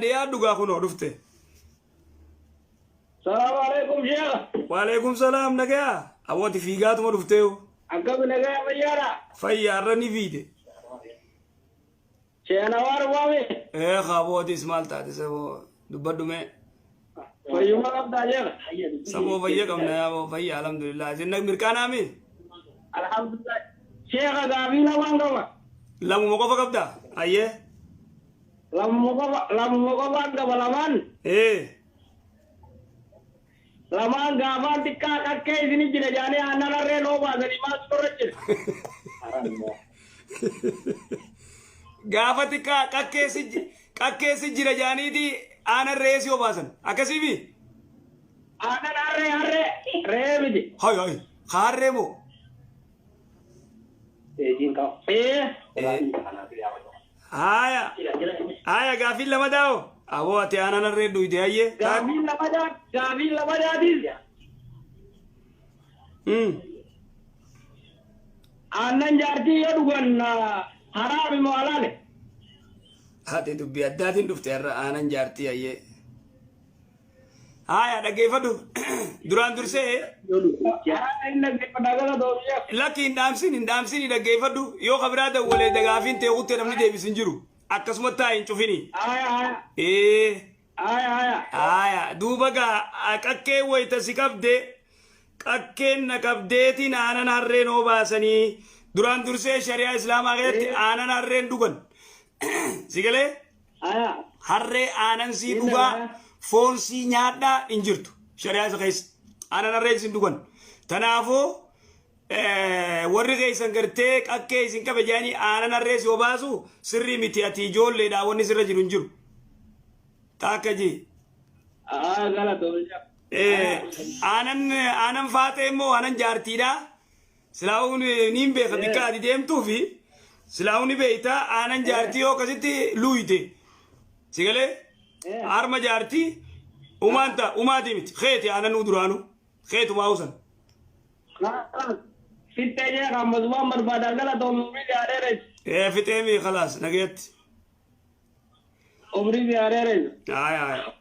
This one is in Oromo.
Dhiyaadhu gaa kunoo dhufte. Salaamu alaikum sheekha. Waalaikum salaam nagayaa. Aboo ati fiigaatuma dhufteeyu. Akkami nagaya fayyaadha? Fayyaa irra ni fiide. Sheena waan waame. Ee kaaboo atis maal taate saboo dubbadhu mee. Fayyuma qabdaa sheekha? Saboo fayya qabna yaa boo fayya alhamdulillah. Isin mirqaanaami? Alhamdulillah. Sheekha gaafii lamaan qaba. Lamuma qofa qabda? Ayyee. Lamuma qofa lamuma qofaan qaba lamaan. Ee. Lamaan gaafaan xiqqaa qakkee isini jira jaanii aannan harree noo baasanii maaltu nurra jira? Gaafa xiqqaa qaqqeessi jira jaaniiti aanan re'ee si obaasan. Akkasiifi? Aannan harree harree re'ee miti. Hay hay. Harree moo? Ee. Haaya. Haaya gaafiin lama daa'o. Aboo ati aanan harree dhuyde hayyee. Gaafiin lamadaa gaafiin lamadaatis aannan jaartii yoo dhugan haraami moo halaale? Ati dubbii addaatiin dhufte har'a aanan jaartii hayyee. Haaya dhaggeeffadhu. Duraan dursee lakki hin dhaamsin hin dhaamsin dhaggeeffadhu yoo kabiraa dawwalee dagaafiin ta'e kuttee namni deebisu hin jiru. Akkasuma taa'e hin cufini. Ee. Haaya duuba gaa qaqqee wayita si qabde qaqqeen na qabdeetiin aanan harreen obaasanii duraan dursee shari'aa islaamaa keessatti aanan harreen dhugan. Si galee? Harree aanan sii dhugaa foon sii nyaadhaa hin jirtu shari'aa isa keessa aanan harree isin dhugan tanaafuu warri keessan gartee qaqqee isin qabe jedhanii aanan harree si obaasu sirrii miti ati ijoolleedha wanni sirra jiru hin jiru taakka jee. Aanan aanan faaxee immoo aanan jaartiidha. Silaa'uun niin beeka bikka ati deemtuufi silaa'uun ni beekta aanan jaartii yoo akkasitti luuyte si galee harma jaartii umaan ta'a umaatii miti keeti aanan nuu duraanu keetumaa usan. Fixee jee kan masumaan barbaadaa galatoom umrii si haa dheeressu. Ee fixee mii khalaas nageetti. Umrii si haa dheeressu. Haaya haaya.